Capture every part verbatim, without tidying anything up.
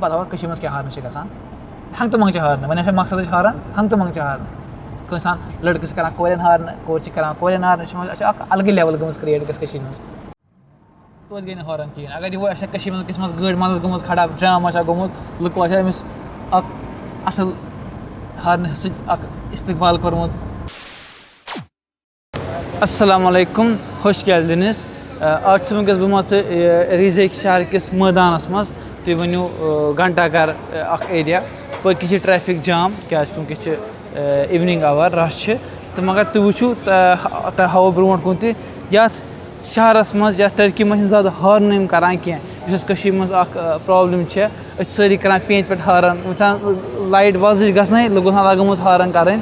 پَتہ ہا کٔشیٖرِ منٛز کیٛاہ ہارنہٕ چھِ گژھان۔ ہنٛگتہٕ منٛگہٕ چھِ ہارنہٕ، وۄنۍ آسہِ مقصدٕچ ہاران، ہنٛگتہٕ منٛگہٕ چھِ ہارنہٕ۔ کٲنٛسہِ ہان لٔڑکہٕ چھِ کَران کورٮ۪ن ہارنہٕ، کورِ چھِ کَران کورٮ۪ن ہارنہٕ، چھِ منٛز اَسہِ چھِ اَکھ الگٕے لیول گٔمٕژ کِرٛییٹ گٔژھ کٔشیٖرِ منٛز۔ توتہِ گٔے نہٕ ہارن کِہیٖنۍ۔ اگر یِہوٚے آسہِ ہا کٔشیٖرِ منٛز کٲنٛسہِ منٛز گٲڑۍ منٛز ٲس گٔمٕژ خراب، جام آسہِ ہا گوٚمُت، لُکو آسہِ ہا أمِس اَکھ اَصٕل ہارنہٕ سۭتۍ اَکھ استقبال کوٚرمُت۔ السلام علیکم، ہوش کیٛاہ دِنِس؟ آ، آز چھُس وٕنکیٚس بہٕ مان ژٕ، یہِ، ریٖزے شہر کِس مٲدانَس منٛز۔ تُہۍ ؤنِو، آ، گھنٹہ گھر، آ، اَکھ ایریا، پٔتۍ کِنۍ چھِ ٹریفک جام، کیٛازِ کہِ وٕنکیٚس چھِ، آ، evening hour، rush چھِ۔ تہٕ مگر تُہۍ وٕچھِو، تہ-، تۄہہِ ہاوو برونٛٹھ کُن تہِ یَتھ شہرَس منٛز، یَتھ ٹرکی منٛز چھِنہٕ زیادٕ ہارن یِم کَران کینٛہہ۔ یُس اَسہِ کٔشیٖرِ منٛز اَکھ، آ، problem چھےٚ، أسۍ چھِ سٲری کَران پینٛتہِ پٮ۪ٹھ ہارن، وٕچھان لایٹ وۄزٕج گژھنَے لُکَن آسان لَگٲمٕژ ہارن کَرٕنۍ۔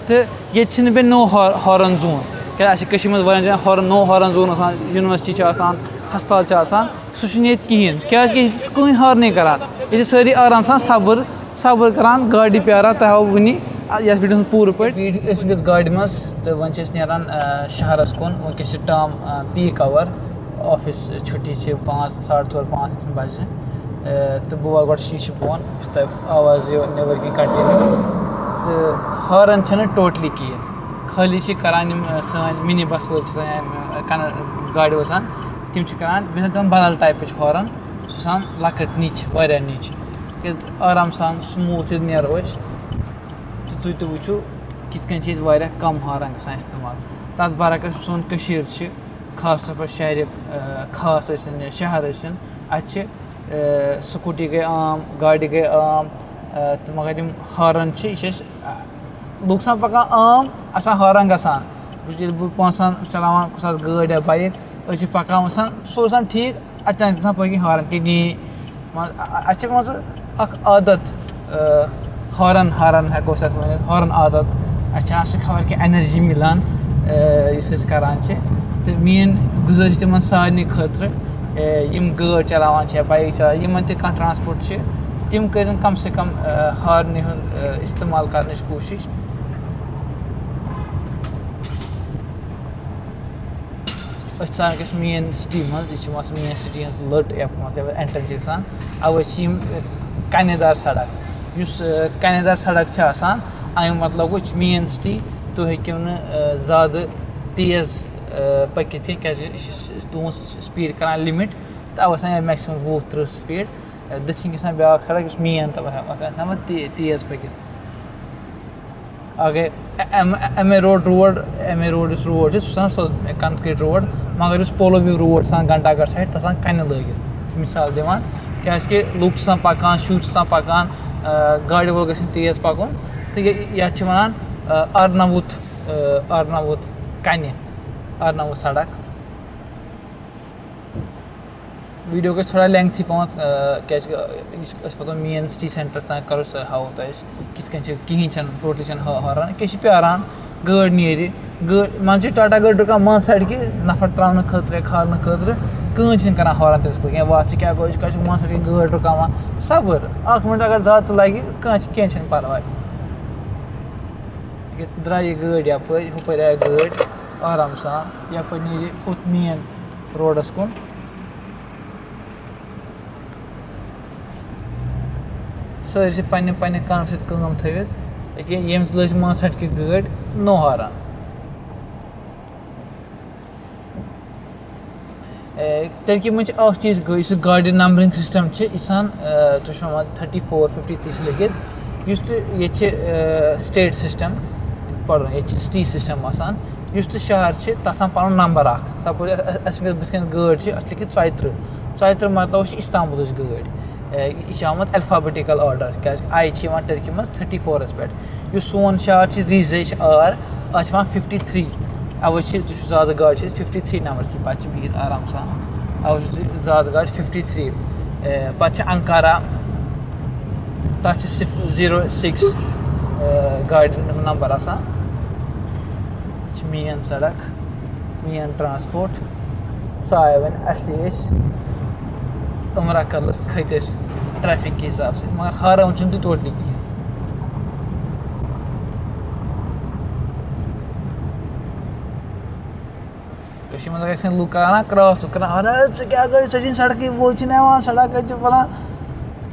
تہٕ ییٚتہِ چھِنہٕ بیٚیہِ نوٚو ہار-، ہارن زون، کیٛازِ اَسہِ چھِ کٔشیٖرِ منٛز واریاہَن جایَن ہارن، نوٚو ہارن زون آسان، یونیورسٹی چھِ آسان، ہسپتال چھِ آسان، سُہ چھُنہٕ ییٚتہِ کِہیٖنۍ، کیٛازِکہِ ییٚتہِ چھِ سُہ کٕہٕنۍ ہارنٕے کَران۔ ییٚتہِ چھِ سٲری آرام سان صبر، صبر کَران، گاڑِ پیٛاران، تۄہہِ ہاوو وٕنی یَتھ ویٖڈیوَس منٛز پوٗرٕ پٲٹھۍ۔ ویٖڈیو، أسۍ وٕنکیٚس گاڑِ منٛز تہٕ وۄنۍ چھِ أسۍ نیران، آ، شہرَس کُن۔ وٕنکیٚس چھِ ٹام، آ، peak hour، office چھُٹی چھِ پانٛژھ، ساڑٕ ژور، پانٛژھ یِتھَن بَجہِ۔ آ، تہٕ بہٕ وَلہٕ گۄڈٕ شیٖشہٕ بۄن، یُس تۄہہِ آواز یِیو نیٚبٕرۍ کِنۍ continue۔ تہٕ ہارن چھَنہٕ totally کِہیٖنۍ، خٲلی چھِ کَران یِم، آ، سٲنۍ mini bus وٲلۍ چھِ آسان یا یِم، آ، کَنہ-، گاڑِ وٲلۍ چھِ آسان، تِم چھِ کَران، بیٚیہِ چھِ آسان تِمَن بدل type-ٕچ ہارن، سُہ چھُ آسان لۄکٕٹ نِچ، واریاہ نِچ، کیٛازِ آرام سان smooth ییٚلہِ نیرو أسۍ۔ تہٕ تُہۍ تہِ وٕچھِو کِتھ کٔنۍ چھِ ییٚتہِ واریاہ کَم ہارن گژھان استعمال۔ تَتھ برعکس یُس سون کٔشیٖر چھِ، خاص طور پَر شہرِ، آ، خاص ٲسِن یا شہر ٲسِن، اَتہِ چھِ، آ، scooty گٔے عام، گاڑِ گٔے عام، آ، تہٕ مگر یِم ہارن چھِ، یہِ چھِ اَسہِ، آ، لُکھ چھِ آسان پَکان عام، آسان ہارن گژھان۔ بہٕ چھُس، ییٚلہِ بہٕ پانٛژھ آسان چلاوان کُنہِ ساتہٕ گٲڑۍ یا bike، أسۍ چھِ پَکان وَسان، سُہ اوس آسان ٹھیٖک، اَتہِ چھِ آسان پٔتۍ کِنۍ ہارن، ٹی ڈی۔ مان-، آ-، آ-، اَسہِ چھِ مان ژٕ اَکھ عادت، آ، ہارن، ہارن ہٮ۪کو أسۍ اَتھ ؤنِتھ، ہارن عادت۔ اَسہِ چھِ اَتھ سۭتۍ خبر کیٛاہ energy مِلان، آ، یُس أسۍ کَران چھِ۔ تہٕ میٛٲنۍ گُزٲرِش تِمَن سارنٕے خٲطرٕ، آ، یِم گٲڑۍ چلاوان چھِ یا bike چلاوان، یِمَن تہِ کانٛہہ transport چھِ، تِم کٔرِن کم سے کم، آ، ہارنہِ ہُنٛد، آ، استعمال کَرنٕچ کوٗشِش۔ أسۍ چھِ آسان أکِس main city منٛز، یہِ چھِ مان ژٕ main city ہٕنٛز لٔٹ یَتھ منٛز یَپٲرۍ enter چھِ گژھان، اَوَے چھِ یِم کَنہِ دار سڑک۔ یُس، آ، کَنہِ دار سڑک چھِ آسان، اَمیُک مطلب گوٚو، یہِ چھِ main city، تُہۍ ہیٚکِو نہٕ، آ، زیادٕ تیز، آ، پٔکِتھ کینٛہہ، کیٛازِ یہِ چھِ س-، تُہٕنٛز speed کَران limit، تہٕ اَوَے آسان یِہوٚے maximum وُہ تٕرٛہ speed۔ آ، دٔچھِنۍ چھِ آسان بیٛاکھ سڑک، یُس main تَتھ آسان، آسان تہِ-، تیز پٔکِتھ۔ اَکھ گٔے M, M A road, road, M A road یُس روڈ چھُ، سُہ چھُ آسان سیوٚد concrete road، مگر یُس پولو وِو روڈ چھُ آسان گھنٹہ گڑھ side، تَتھ چھُ آسان کَنہِ لٲگِتھ۔ چھُ مِثال دِوان، کیٛازِکہِ لُکھ چھِ آسان پَکان، شُرۍ چھِ آسان پَکان، آ، گاڑِ وول گژھِ نہٕ تیز پَکُن۔ تہٕ یہِ، یَتھ چھِ وَنان، آ، ارناوُت، آ، ارناوُت کَنہِ، ارناوُت سڑک۔ ویٖڈیو گژھِ تھوڑا lengthy پَہمَتھ، آ، کیٛازِکہِ، آ، یہِ چھِ أسۍ واتو main city centreس تام، کَرو أسۍ تۄہہِ، ہاوو تۄہہِ أسۍ کِتھ کٔنۍ چھِ، کِہیٖنۍ چھَنہٕ، totally چھَنہٕ ہا-، ہاران، کیٛاہ چھِ پیٛاران، گٲڑۍ نیرِ، گٲڑۍ، منٛزٕ چھِ ٹاٹا گٲڑۍ رُکان منٛز سڑکہِ، نفر ترٛاونہٕ خٲطرٕ یا کھالنہٕ خٲطرٕ، کٕہٕنۍ چھِنہٕ کَران ہاران تٔمِس پٲٹھۍ، یا وَتھ چھِ کیٛاہ گوٚو، یہِ چھِ کَتہِ چھِ منٛز سڑکہِ گٲڑۍ رُکاوان، صبر، اَکھ مِنٹ اگر زیادٕ تہِ لَگہِ، کانٛہہ چھِ، کینٛہہ چھِنہٕ پَرواے۔ ییٚتہِ درٛایہِ یہِ گٲڑۍ یَپٲرۍ، ہُپٲرۍ آیہِ گٲڑۍ آرام سان، یَپٲرۍ نیرِ ہُتھ main roadس کُن۔ سٲری چھِ پننہِ پننہِ کامہِ سۭتۍ کٲم تھٲوِتھ۔ أکیٛاہ ییٚمِس لٔج منٛز ژھٹکہِ گٲڑۍ، نو ہاران۔ اے، ترکی منٛز چھِ اکھ چیٖز گوٚو، یُس یہِ گاڑِ numbering system چھِ، یہِ چھِ آسان، اے، تُہۍ چھِو وَنان thirty four، fifty three چھِ لیکھِتھ۔ یُس تہِ ییٚتہِ چھِ، اے، state system پَرُن، ییٚتہِ چھِ city system آسان۔ یُس تہِ شہر چھِ، تَتھ آسان پَنُن نمبر اَکھ۔ Suppose، اَ-، اَ-، اَسہِ وٕنکیٚس بٕتھِ کَنۍ گٲڑۍ چھِ، اَتھ چھِ لیکھِتھ ژۄیہِ ترٕٛہ۔ ژۄیہِ ترٕٛہ مطلب چھِ استنبولٕچ گٲڑۍ۔ اے، یہِ چھِ آمُت alphabetical order، کیٛازِکہِ آی چھِ یِوان ٹرکی منٛز thirty fourس پٮ۪ٹھ۔ یُس سون شہر چھِ، ریٖزے چھِ آر، اَتھ چھِ یِوان fifty three۔ اَوَے چھِ، تُہۍ چھُو زیادٕ گاڑِ چھِ fifty three نمبر کہِ پَتہٕ چھِ بِہِتھ آرام سان۔ اَوَے چھِ زیادٕ گاڑِ fifty three۔ اے، پَتہٕ چھِ انقارا، تَتھ چھِ صِف-، zero six، اے، گاڑِ ہُنٛد نمبر آسان۔ یہِ چھِ main سڑک، main transport۔ ژاے وۄنۍ اَصلی أسۍ عمرہ کٔدلَس، کھٔتۍ أسۍ traffic کہِ حساب سۭتۍ، مگر ہاران چھُنہٕ تہِ totally کِہیٖنۍ۔ کٔشیٖرِ منٛز اگر أسۍ لُکھ کران نا cross، لُکھ کران، "اَہَن حظ، ژٕ کیٛاہ گٔے؟ ژےٚ چھِنہٕ سڑکٕے، وۄنۍ چھِنہٕ یِوان سڑک، اَتہِ چھِ وَنان۔"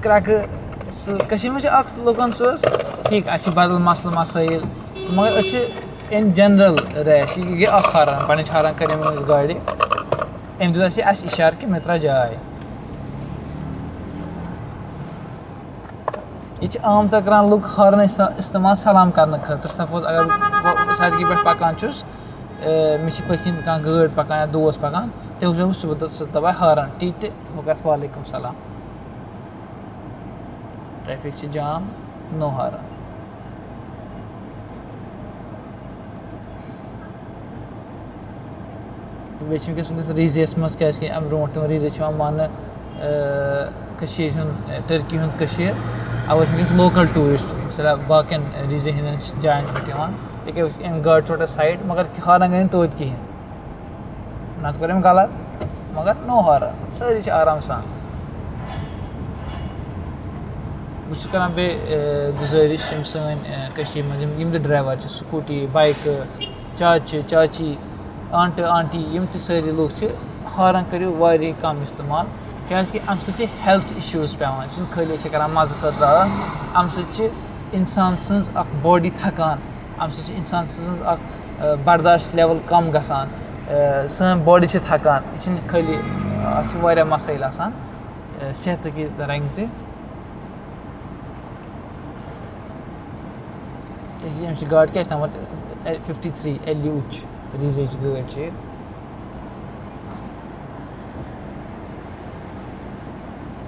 کرٛٮ۪کہٕ سُہ کٔشیٖرِ منٛز چھِ اَکھ لُکَن سُہ حظ ٹھیٖک، اَسہِ چھِ بدل مسلہٕ مسٲیِل، مگر أسۍ چھِ in general rash، یہِ گٔے اَکھ ہارَن، پنٕنۍ ہارَن کٔر یِمَن أسۍ گاڑِ، أمۍ دیُت اَسہِ اَسہِ اِشارٕ کہِ مےٚ ترٛاو جاے۔ ییٚتہِ چھِ عام طور کَران لُکھ ہارَن اِستا-، استعمال سلام کَرنہٕ خٲطرٕ۔ سپوز اگر بہٕ سڑکہِ پٮ۪ٹھ پَکان چھُس، اے، مےٚ چھِ پٔتۍ کِنۍ کانٛہہ گٲڑۍ پَکان یا دوس پَکان، تٔمِس وٕچھِ بہٕ سُہ بہٕ تَتھ سُہ دَپان ہارَن، ٹی تہِ، بہٕ گژھٕ وعلیکُم سلام۔ ٹریفک چھِ جام، نو ہارن۔ بیٚیہِ چھِ وٕنکیٚس، وٕنکیٚس ریٖزیَس منٛز، کیٛازِکہِ اَمہِ برونٛٹھ تِم ریٖزے چھِ یِوان ماننہٕ، آ، کٔشیٖر ہُنٛد، ٹٔرکی ہُنٛد کٔشیٖر۔ اَوَے چھِ وٕنکیٚس لوکَل ٹوٗرِسٹ، مِثال، باقیَن ریٖزے ہٕنٛدٮ۪ن جایَن پٮ۪ٹھ یِوان۔ ییٚکیٛاہ وٕچھ، أمۍ گاڑِ ژھوٚٹ اَسہِ سایڈ، مگر ہارن گٔے نہٕ توتہِ کِہیٖنۍ۔ نَتہٕ کوٚر أمۍ غلط، مگر نو ہارن، سٲری چھِ آرام سان۔ بہٕ چھُس کران بیٚیہِ، اے، گُزٲرِش، یِم سٲنۍ، اے، کٔشیٖرِ منٛز یِم، یِم تہِ ڈرایور چھِ، سکوٗٹی، بایکہٕ، چاچہِ، چاچی، آنٹہٕ، آنٹی، یِم تہِ سٲری لُکھ چھِ، ہارن کٔرِو واریاہ کَم استعمال، کیٛازِکہِ اَمہِ سۭتۍ چھِ ہیلتھ اِشوٗز پٮ۪وان۔ یہِ چھِنہٕ خٲلی أسۍ چھِ کران مَزٕ خٲطرٕ ہارن، اَمہِ سۭتۍ چھِ اِنسان سٕنٛز اَکھ باڈی تھکان، اَمہِ سۭتۍ چھِ اِنسان سٕنٛز اَکھ، اَ، برداشت لیول کَم گژھان، اَ، سٲنۍ باڈی چھِ تھکان۔ یہِ چھِنہٕ خٲلی، اَتھ چھِ واریاہ مسٲیِل آسان، اَ، صحتٕکۍ رنٛگۍ تہِ۔ ییٚمِس چھِ گاڑِ کیٛاہ چھِ ناو، فِفٹی تھرٛی ایل یوٗ چھِ، ریٖزٕچ گٲڑۍ چھِ یہِ۔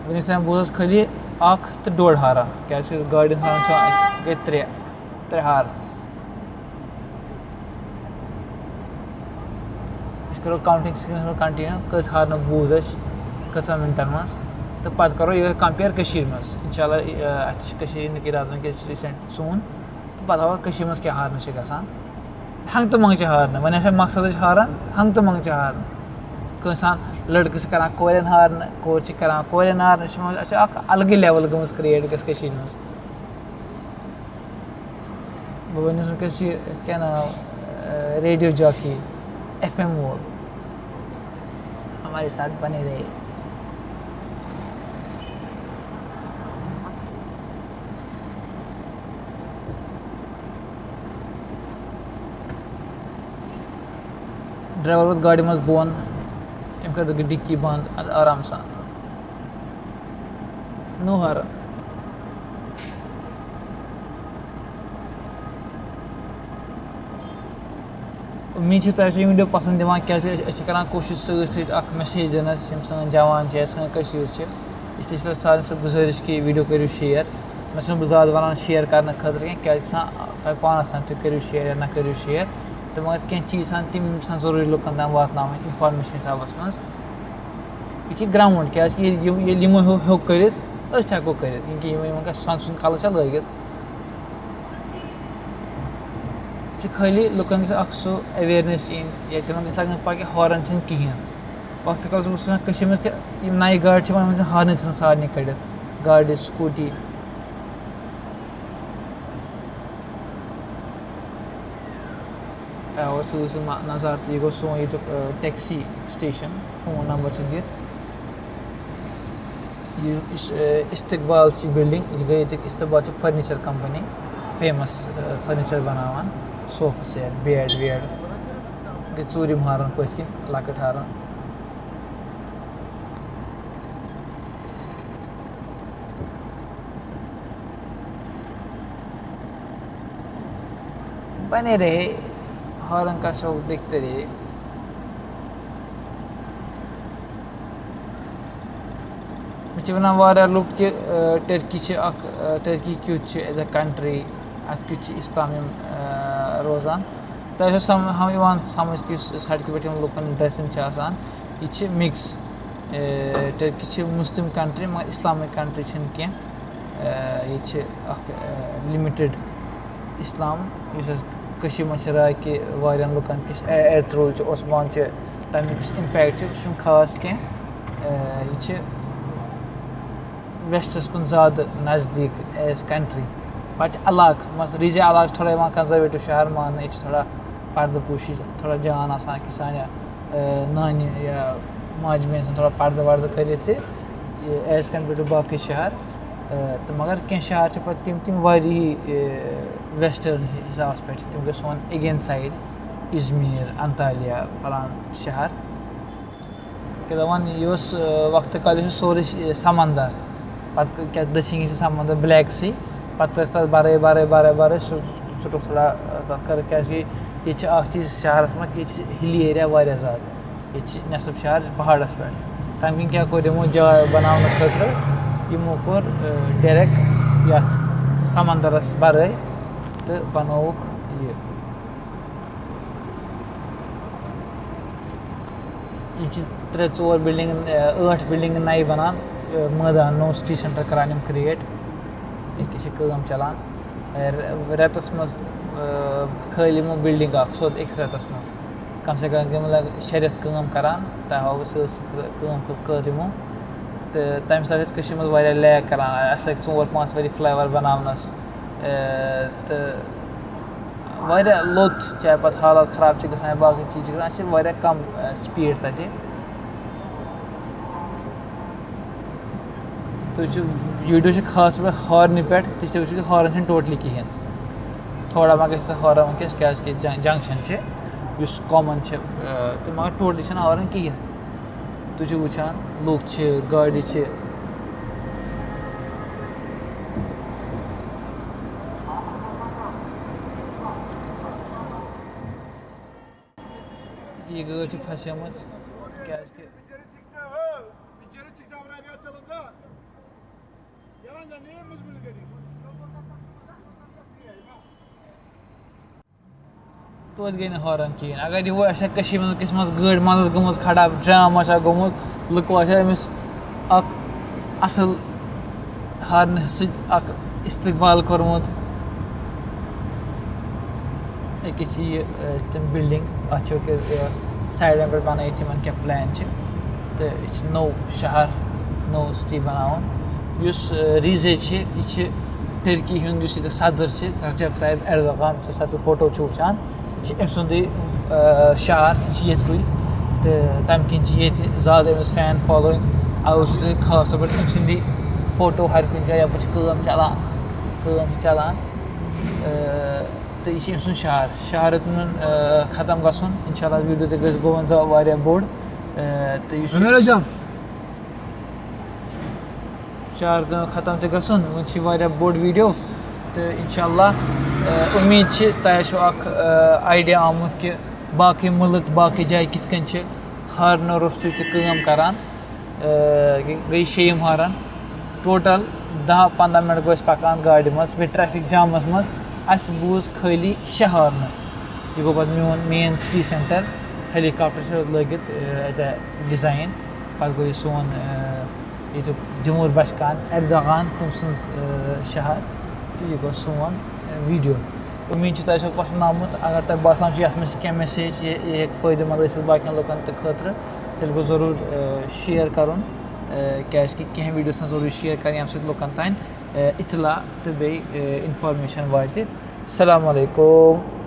وٕنیُک تام بوٗز اَسہِ خٲلی اَکھ تہٕ ڈۄڈ ہارن، کیٛازِکہِ گاڑِ ہُنٛد ہارن چھُ اَکھ، گٔے ترٛےٚ، ترٛےٚ ہارن۔ أسۍ کَرو کاوٹِنٛگ سِکریٖنَس پٮ۪ٹھ کَنٹِنیوٗ، کٔژ ہارنہٕ بوٗز اَسہِ کٔژَن مِنٹَن منٛز، تہٕ پَتہٕ کَرو یِہوٚے کَمپِیَر کٔشیٖرِ منٛز۔ اِنشاء اللہ، یہِ، اَ، اَسہِ چھِ کٔشیٖرِ، ییٚمہِ کہِ راتَن کیٛازِ چھِ ریٖسٮ۪نٛٹ سون، تہٕ پَتہٕ ہاوو کٔشیٖرِ منٛز کیٛاہ ہارنہٕ چھِ گژھان۔ ہنٛگتہٕ منٛگہٕ چھِ ہارنہٕ، وۄنۍ آسہِ ہا مقصدٕچ ہارن، ہنٛگتہٕ منٛگہٕ چھِ ہارنہٕ۔ کٲنٛسہِ ہن لٔڑکہٕ چھِ کَران کورٮ۪ن ہارنہٕ، کورِ چھِ کَران کورٮ۪ن ہارنہٕ، یہِ چھِ وۄنۍ، اَسہِ چھِ اَکھ الگٕے لیول گٔمٕژ create گژھِ کٔشیٖرِ منٛز۔ بہٕ ؤنِس وٕنکیٚس یہِ، یِتھ کٔنۍ، آ، ریڈیو جاکی، ایف ایم وول، ہمارے ساتھ بنے رہے۔ ڈرایور ووت گاڑِ منٛز بۄن، أمۍ کٔر ڈِکی بنٛد، اَدٕ آرام سان۔ نوہر۔ اُمید چھِ تۄہہِ آسیو یہِ video پَسنٛد یِوان، کیٛازِکہِ أسۍ، أسۍ چھِ کَران کوٗشِش سۭتۍ سۭتۍ اَکھ message دِنَس، یِم سٲنۍ جوان چھِ یا سٲنۍ کٔشیٖر چھِ۔ اس لیے چھِ سارنٕے سۭتۍ گُزٲرِش کہِ یہِ video کٔرِو share۔ نہ چھُس بہٕ زیادٕ وَنان share کَرنہٕ خٲطرٕ کینٛہہ، کیٛازِکہِ چھِ آسان تۄہہِ پانَس تام تُہۍ کٔرِو share یا نہ کٔرِو share۔ تہٕ مگر کینٛہہ چیٖز چھِ آسان تِم، یِم چھِ آسان ضروٗری لُکَن تام واتناوٕنۍ information حِسابَس منٛز۔ یہِ چھِ ground، کیٛازِکہِ ییٚلہِ یِم، ییٚلہِ یِمو ہیوٚ-، ہیوٚک کٔرِتھ، أسۍ تہِ ہٮ۪کو کٔرِتھ، کیونکہ یِمَن، یِمَن گژھِ سۄنہٕ سُنٛد کَلہٕ چھا لٲگِتھ۔ یہِ چھِ خٲلی لُکَن گژھِ اَکھ سُہ awareness یِنۍ، یا تِمَن گژھِ لَگُن پَے کہِ ہارَن چھِنہٕ کِہیٖنۍ۔ وقتہٕ کالَس اوس آسان کٔشیٖرِ منٛز کہِ یِم نَیہِ گاڑِ چھِ یِوان، یِمَن چھِنہٕ ہارنٕے ژھٕنان سارنٕے کٔڑِتھ، گاڑِ، سکوٗٹی۔ آ، اوس سُہ، سُہ ما-، نظارٕ تہِ۔ یہِ گوٚو سون ییٚتیُک، آ، taxi station، phone number چھِ دِتھ۔ یہِ، یُس، آ، استقبال چھِ building، یہِ گٔے ییٚتیُک استقبال چھِ furniture company، famous، آ، furniture بَناوان، sofa set، bed ویڈ۔ گٔے ژوٗرِم ہارن پٔتھۍ کِنۍ، لۄکٕٹ ہارن۔ بنے رہے، ہارن کا شوق دیکھتے رہے۔ مےٚ چھِ وَنان واریاہ لُکھ کہِ، آ، ٹٔرکی چھِ اَکھ، آ، ٹٔرکی کیُتھ چھِ as a country، اَتھ کیُتھ چھِ اِسلام یِم، آ، روزان۔ تۄہہِ آسیو سَم-، ہم یِوان سَمٕجھ کہِ یُس سڑکہِ پٮ۪ٹھ یِمَن لُکَن dressing چھِ آسان، یہِ چھِ mix۔ آ، ٹٔرکی چھِ Muslim country، مگر Islamic country چھِنہٕ کینٛہہ۔ آ، ییٚتہِ چھِ اَکھ، آ، limited اِسلام، یُس اَسہِ کٔشیٖرِ منٛز چھِ راے کہِ واریاہَن لُکَن کِس اے-، ایرترول چھِ، عثمان چھِ، تَمیُک یُس impact چھِ، سُہ چھُنہٕ خاص کینٛہہ۔ آ، یہِ چھِ westس کُن زیادٕ نزدیٖک as country۔ پَتہٕ چھِ علاقہٕ، مثلاً، region علاقہٕ چھِ تھوڑا یِوان conservative شہر ماننہٕ، ییٚتہِ چھِ تھوڑا پردٕ پوشی تھوڑا جان آسان کہِ سانہِ، آ، نانہِ یا ماجہِ بیٚنہِ آسان تھوڑا پردٕ وردٕ کٔرِتھ تہِ، یہِ as compared to باقٕے شہر۔ تہٕ مگر کینٛہہ شہر چھِ پَتہٕ تِم تِم واریاہی ویسٹٲرٕن حِسابَس پٮ۪ٹھ چھِ تِم گٔے سون اگین سایڈ، ازمیر، انطالیہ، فلان شہر۔ کیٛاہ دَپان، یہِ اوس وقتہٕ کالہِ اوس سورُے سمندر، پَتہٕ کیٛاہ دٔچھِنۍ کِنۍ چھِ سمندر، بلیک سی۔ پَتہٕ کٔرٕکھ تَتھ بَرٲے بَرٲے بَرٲے بَرٲے سُہ سُہ ٹوٚک تھوڑا، تَتھ کٔرٕکھ، کیٛازِکہِ ییٚتہِ چھِ اَکھ چیٖز شہرَس منٛز، ییٚتہِ چھِ ہِلی ایریا واریاہ زیادٕ، ییٚتہِ چھِ نٮ۪صٕف شہر پہاڑَس پٮ۪ٹھ۔ تَمہِ کِنۍ کیٛاہ کوٚر یِمو جاے بَناونہٕ خٲطرٕ؟ یِمو کوٚر ڈایریکٹ یَتھ سمندرَس بَرٲے تہٕ بَنووُکھ یہِ۔ یِم چھِ ترٛےٚ ژور بِلڈِنٛگ، ٲٹھ بِلڈِنٛگ نَیہِ بَنان، مٲدان نوٚو سِٹی سٮ۪نٹَر کَران یِم کِرٛییٹ۔ ییٚتہِ چھِ کٲم چَلان۔ رٮ۪تَس منٛز کھٲلۍ یِمو بِلڈِنٛگ اَکھ سیوٚد أکِس رٮ۪تَس منٛز۔ کَم سے کَم گٔے مطلب شےٚ رٮ۪تھ کٲم کَران، تۄہہِ ہاوو بہٕ سۭتۍ سۭتۍ کٲم کٔر کٔر یِمو۔ تہٕ تَمہِ ساتہٕ ٲسۍ کٔشیٖرِ منٛز واریاہ لیک کَران، اَسہِ لَگہِ ژور پانٛژھ ؤری فٕلَے اوٚوَر بَناونَس۔ تہٕ واریاہ لوٚت، چاہے پَتہٕ حالات خراب چھِ گژھان یا باقٕے چیٖز چھِ گژھان، اَسہِ چھِ واریاہ کَم سپیٖڈ تَتہِ۔ تُہۍ چھِو، ویٖڈیو چھِ خاص پٲٹھۍ ہارنہِ پٮ۪ٹھ، تہِ چھِ وٕچھِو تُہۍ ہارن چھِنہٕ ٹوٹلی کِہیٖنۍ۔ تھوڑا ما گژھِ تۄہہِ ہارن وٕنکیٚس، کیٛازِکہِ جن-، جنٛکشن چھِ، یُس کامن چھِ، تہٕ مگر ٹوٹلی چھِنہٕ ہارن کِہیٖنۍ۔ تُہۍ چھِو وٕچھان، لُکھ چھِ، گاڑِ چھِ۔ یہِ گٲڑۍ چھِ پھسیمٕژ، کیٛازِکہِ توتہِ گٔے نہٕ ہارن کِہیٖنۍ۔ اگر یِہوے آسہِ ہا کٔشیٖرِ منٛز کٲنٛسہِ منٛز گٲڑۍ منٛزس گٔمٕژ خراب، جام آسہِ ہا گوٚمُت، لُکو آسہِ ہا أمِس اکھ اَصٕل ہارنہٕ سۭتۍ اکھ استقبال کوٚرمُت۔ أکِس چھِ یہِ، تِم بِلڈِنٛگ، اَتھ چھِ أکِس، سایڈَن پٮ۪ٹھ بَنٲیِتھ تِمَن کیٛاہ پٕلین چھِ۔ تہٕ یہِ چھِ نوٚو شہر، نوٚو سِٹی بَناوُن۔ یُس، ریٖزے چھِ، یہِ چھِ ٹٔرکی ہُنٛد یُس ییٚتہِ صدٕر چھِ، رجب طیب ایردوغان، یُس ہسا ژٕ فوٹو چھُ وٕچھان، یہِ چھِ أمۍ سُنٛدٕے، شہر، یہِ چھِ ییٚتہِ کُے۔ تہٕ تَمہِ کِنۍ چھِ ییٚتہِ زیادٕ أمِس فین فالووِنٛگ۔ اَوَے وٕچھِو تُہۍ خاص طور پٲٹھۍ أمۍ سٕنٛدی فوٹو ہر کُنہِ جایہِ، یَپٲرۍ چھِ کٲم چَلان، کٲم چھِ چَلان۔ تہٕ یہِ چھِ أمۍ سُنٛد شہر، شہر ہیوٚتُن، ختم گژھُن۔ اِنشاء اللہ ویٖڈیو تہِ گژھِ، گوٚو وۄنۍ زِ واریاہ بوٚڑ۔ تہٕ یُس شہر تہِ ختم تہِ گژھُن، وۄنۍ چھِ واریاہ بوٚڑ ویٖڈیو۔ تہٕ اِنشاء اللہ، اُمید چھِ تۄہہِ آسیو اَکھ، آیڈیا آمُت کہِ باقٕے مُلک، باقٕے جایہِ کِتھ کٔنۍ چھِ ہارنہٕ روٚستُے تہِ کٲم کَران۔ گٔے شیٚیِم ہارن۔ ٹوٹل دَہ پنٛداہ مِنٹ گوٚو اَسہِ پَکان گاڑِ منٛز، بیٚیہِ ٹریفک جامَس منٛز۔ اَسہِ بوٗز خٲلی شےٚ ہارنہٕ۔ یہِ گوٚو پَتہٕ میون مین سِٹی سینٹر۔ ہیلی کاپٹر چھِ لٲگِتھ، ایز اے ڈِزاین۔ پَتہٕ گوٚو یہِ سون، ییٚتیُک جمہوٗر بَچکان ایردوغان، تٔمۍ سٕنٛز، شہر۔ تہٕ یہِ گوٚو سون، ویٖڈیو۔ اُمید چھِ تۄہہِ آسیو پَسنٛد آمُت۔ اگر تۄہہِ باسان چھُ یَتھ منٛز چھِ کینٛہہ میسیج، یہِ یہِ ہیٚکہِ فٲیدٕ منٛد ٲسِتھ باقیَن لُکَن تہٕ خٲطرٕ، تیٚلہِ گوٚو ضروٗر، شِیَر کَرُن، کیٛازِکہِ کینٛہہ ویٖڈیو چھِ آسان ضروٗری شِیَر کَرٕنۍ، ییٚمہِ سۭتۍ لُکَن تام، اطلاع تہٕ بیٚیہِ، اِنفارمیشَن واتہِ۔ السلام علیکُم۔